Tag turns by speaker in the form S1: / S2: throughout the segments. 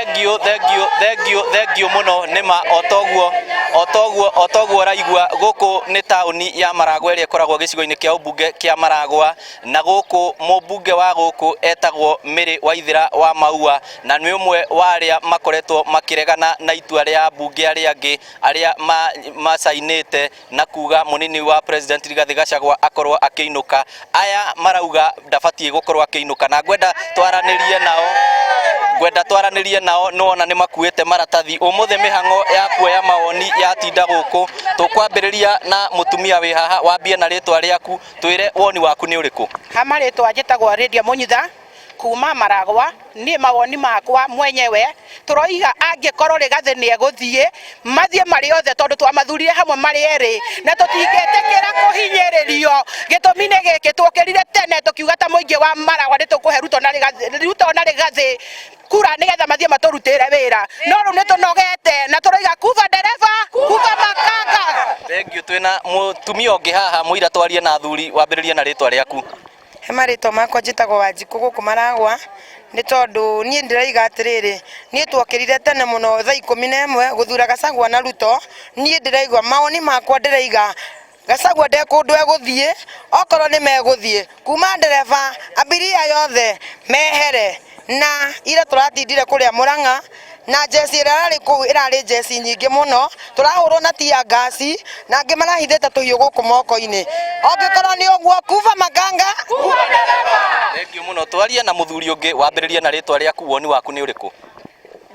S1: Thengiũ, thengiũ, thengiũ, thengiũ mũno. Nĩma otoguo, otoguo, otoguo ũraigua, gũkũ nĩ taũni ya Maragwa ĩrĩa ĩkoragwo gĩcigo-inĩ kĩa ũmbunge kĩa Maragwa, na gũkũ mũmbunge wa gũkũ etagwo Mary Waithera wa Maua, na nĩ ũmwe wa arĩa makoretwo makĩregana na itua rĩa ambunge arĩa angĩ arĩa macainĩte na kuga mũnini wa president Rigathĩ Gachagua akorwo akĩinũka. Aya marauga ndabatiĩ gũkorwo akĩinũka, na ngwenda twaranĩrie nao, ngwenda twaranĩrie nao. Nĩwona nĩ makuĩte maratathi. Ũmũthĩ mĩhang'o ya kuoya mawoni yatinda gũkũ. Tũkwambĩrĩria na mũtumia wĩ haha, wambie na rĩtwa rĩaku, twĩre woni waku nĩ ũrĩkũ.
S2: Ha marĩtwa njĩtagwo Lydia Mũnyitha kuma Maragwa. Niĩ mawoni makwa mwenyewe tũroiga angĩkorwo Rigathĩ nĩ egũthiĩ, mathiĩ marĩ othe, tondũ twamathurire hamwe marĩ erĩ na tũtingĩtĩkĩra kũhinyĩrĩrio. Gĩtũmi nĩ gĩkĩ, tuokĩrire tene tũkiuga ta mũingĩ wa Maragwa nĩ tũkũhe Ruto na Rigathĩ, Ruto na Rigathĩ kura nĩgetha mathiĩ matũrutĩre wĩra, no rĩu nĩ tũnogete na tũroiga kuba ndereba, kuba makanga.
S1: Thengiũ. Twĩna mũtumia ũngĩ haha, mũira twarie na athuri. Wambĩrĩrie na rĩtwa rĩaku.
S3: He marĩtwa makwa njĩtagwo Wanjikũ gũkũ Maragwa, nĩ tondũ niĩ ndĩroiga atĩrĩrĩ, niĩ twokĩrire tene mũno thaa 11 gũthura Gachagua na Ruto. Niĩ ndĩraigua mawoni makwa, ndĩraiga Gachagua nde kũndũ egũthiĩ, okorwo nĩ megũthiĩ kuma ndereba abiria yothe mehere. Na ira tũratindire kũrĩa Mũrang'a na njeci ĩrĩa ĩrarĩ kũu ĩrarĩ njeci nyingĩ mũno, tũrahũrwo na tear gas na angĩ marahithĩte tũhiũ gũkũ moko-inĩ. Angĩkorwo nĩ ũguo, kuba makanga.
S1: Thengiũ mũno. Twarie na mũthuri ũngĩ, wambĩrĩrie na rĩtwa rĩaku, woni waku nĩ ũrĩkũ?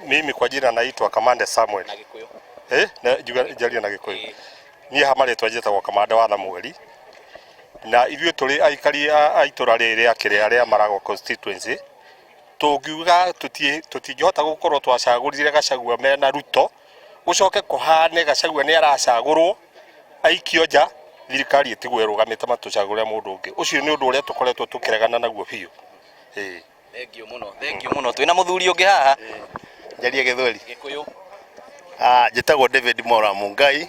S4: Mimi kwa jina naitwa Kamande Samuel.
S1: Na Gĩkũyũ.
S4: Eh, na njuga njarie na Gĩkũyũ. Niĩ ha marĩtwa njĩtagwo Kamande wa Thamueli, na ithuĩ tũrĩ aikari a itũra rĩrĩ rĩa kĩrĩa rĩa Maragwa constituency, tũngiuga tũtingĩhota gũkorwo twacagũrire Gachagua mena Ruto, gũcoke kũhane Gachagua nĩ aracagũrwo aikio nja, thirikari ĩtigwo ĩrũgamĩte matũcagũre mũndũ ũngĩ. Ũcio nĩ ũndũ ũrĩa tũkoretwo tũkĩregana naguo biũ. Ĩĩ.
S1: Thengiũ mũno, thengiũ mũno. Twĩna mũthuri ũngĩ haha.
S5: Njarie Gĩthweri?
S1: Gĩkũyũ.
S5: Ah, njĩtagwo David Mora Mungai,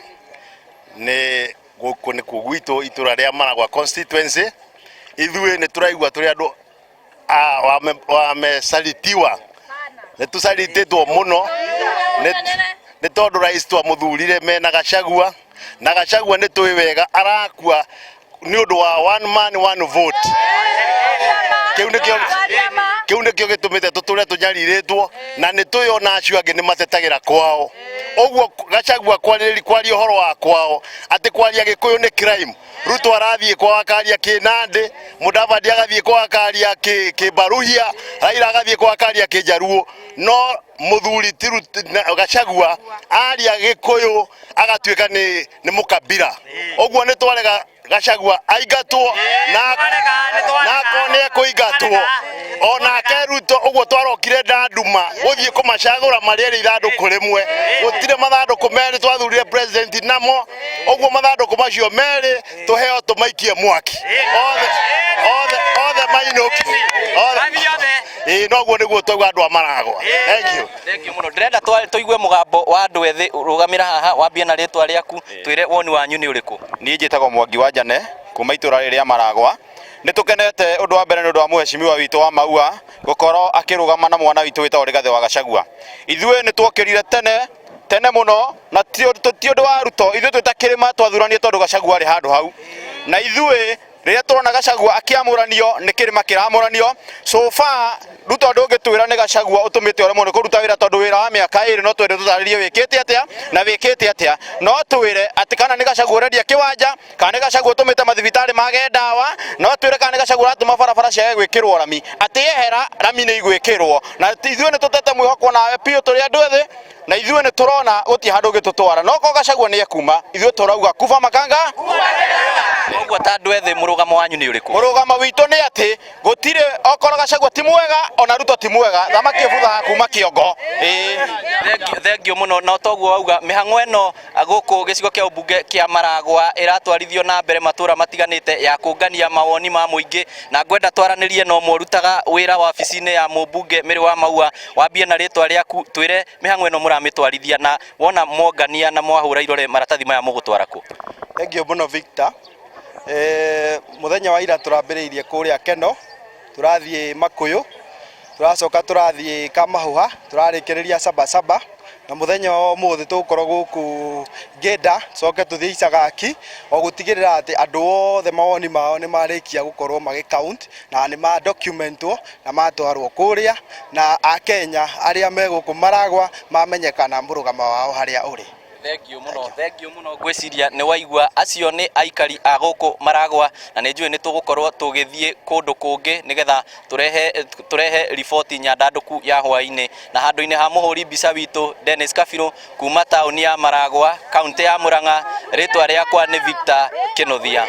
S5: nĩ gũkũ nĩkuo gwitũ itũra rĩa Maragwa constituency. Ithuĩ nĩ tũraigua tũrĩ andũ wamesalitiwa, nĩ tũcalitĩtwo mũno nĩ tondũ rais twamũthurire mena Gachagua, na Gachagua nĩ tũĩ wega arakua nĩ ũndũ wa one man one vote. Kĩu nĩkĩo gĩtũmĩte tũtũre tũnyarirĩtwo, na nĩ tũĩ ona acio angĩ nĩ matetagĩra kwao ũguo. Gachagua kwarĩrĩ kwaria ũhoro wa kwao atĩ kwaria Gĩkũyũ nĩ crime, Ruto arathiĩ kwao akaria Kĩnandĩ, Mudavadi agathiĩ kwao akaria Kĩmbaruhia, Raila agathiĩ kwao akaria Kĩnjaruo, no mũthuri ti Gachagua aria Gĩkũyũ agatuĩka nĩ mũkabira. Ũguo nĩ twarega Gachagua aingatwo, na akorwo nĩ ekũingatwo onake Ruto. Ũguo twarokire ndanduma gũthiĩ kũmacagũra marĩ erĩ ithandũkũ rĩmwe, gũtirĩ mathandũkũ merĩ twathurire president namo. Ũguo mathandũkũ macio merĩ tũheo tũmaikie mwaki othe, othe, othe mainũke othe. Ĩĩ, noguo nĩguo twauga andũ a Maragwa. Thank you.
S1: Thengiũ mũno. Ndĩrenda tũigue mũgambo wa andũ ethĩ. Rũgamĩra haha, wambie na rĩtwa rĩaku, twĩre woni wanyu nĩ ũrĩkũ.
S6: Niĩ njĩtagwo Mwangi wa Njane kuma itũra rĩrĩ rĩa Maragwa. Nĩ tũkenete ũndũ wa mbere nĩ ũndũ wa mũhecimiwa witũ wa Maua gũkorwo akĩrũgama na mwana witũ wĩtagwo Rigathĩ wa Gachagua. Ithuĩ nĩ twokĩrire tene tene mũno na ti ũndũ wa Ruto, ithuĩ twĩ ta kĩrĩma twathuranire tondũ Gachagua arĩ handũ hau, na ithuĩ rĩrĩa tũrona Gachagua akĩamũranio nĩ kĩrĩma kĩramũranio. So far Ruto ndũngĩtwĩra nĩ Gachagua ũtũmĩte ũremwo nĩ kũruta wĩra, tondũ wĩra wa mĩaka 2 no twende tũtarĩrie wĩkĩte atĩa na wĩkĩte atĩa. No twĩre atĩ kana nĩ Gachagua ũrendia kĩwanja, kana nĩ Gachagua ũtũmĩte mathibitarĩ mage ndawa, no twĩre kana nĩ Gachagua ũratũma barabara ciage gwĩkĩrwo rami, atĩ yehera rami nĩ igwĩkĩrwo. Na ithuĩ nĩ tũtete mwĩhoko nawe biũ tũrĩ andũ ethĩ, na ithuĩ nĩ tũrona gũtirĩ handũ ũngĩtũtwara. No korwo Gachagua nĩ ekuma, ithuĩ tũrauga kuba makanga.
S1: Koguo ta andũ ethĩ mũrũgamo wanyu nĩ ũrĩkũ?
S6: Mũrũgamo witũ nĩ atĩ gũtirĩ, okorwo Gachagua ti mwega ona Ruto ti mwega, thamaki ĩbuthaga kuma kĩongo. Ĩĩ.
S1: Thengiũ mũno. Na toguo wauga, mĩhang'o ĩno gũkũ gĩcigo kĩa ũmbunge kĩa Maragwa ĩratwarithio na mbere matũra matiganĩte ya kũngania mawoni ma mũingĩ, na ngwenda twaranĩrie na ũmwe ũrutaga wĩra wabici-inĩ ya mũmbunge Mary wa Maua. Wambie na rĩtwa rĩaku, twĩre mĩhang'o ĩno mũramĩtwarithia, na wona mwongania na mwahũra irore maratathi maya mũgũtwara kũ?
S7: Thengiũ mũno Victor. Mũthenya wa ira tũrambĩrĩirie kũrĩa Keno, tũrathiĩ Makũyũ. Tũracoka tũrathiĩ Kamahũha, tũrarĩkĩrĩria Sabasaba, na mũthenya wa ũmũthĩ tũgũkorwo gũkũ Ngĩnda, tũcoke tũthiĩ Icagaki, o gũtigĩrĩra atĩ andũ othe mawoni mao nĩ marĩkia gũkorwo magĩ count na nĩ ma documentwo na matwarwo kũrĩa, na Akenya arĩa me gũkũ Maragwa mamenyekana mũrũgamo wao harĩa ũrĩ.
S1: Thengiũ mũno, thengiũ mũno. Ngwĩciria nĩ waigua acio nĩ aikari a gũkũ Maragwa, na nĩ njũĩ nĩ tũgũkorwo tũgĩthiĩ kũndũ kũngĩ nĩgetha tũrehe tũrehe riboti nyandandũku ya hwaĩ-inĩ. Na handũ-inĩ ha mũhũri mbica witũ Dennis Kabirũ kuma taũni ya Maragwa, kaũntĩ ya Murang'a, rĩtwa rĩakwa nĩ Victor Kĩnuthia.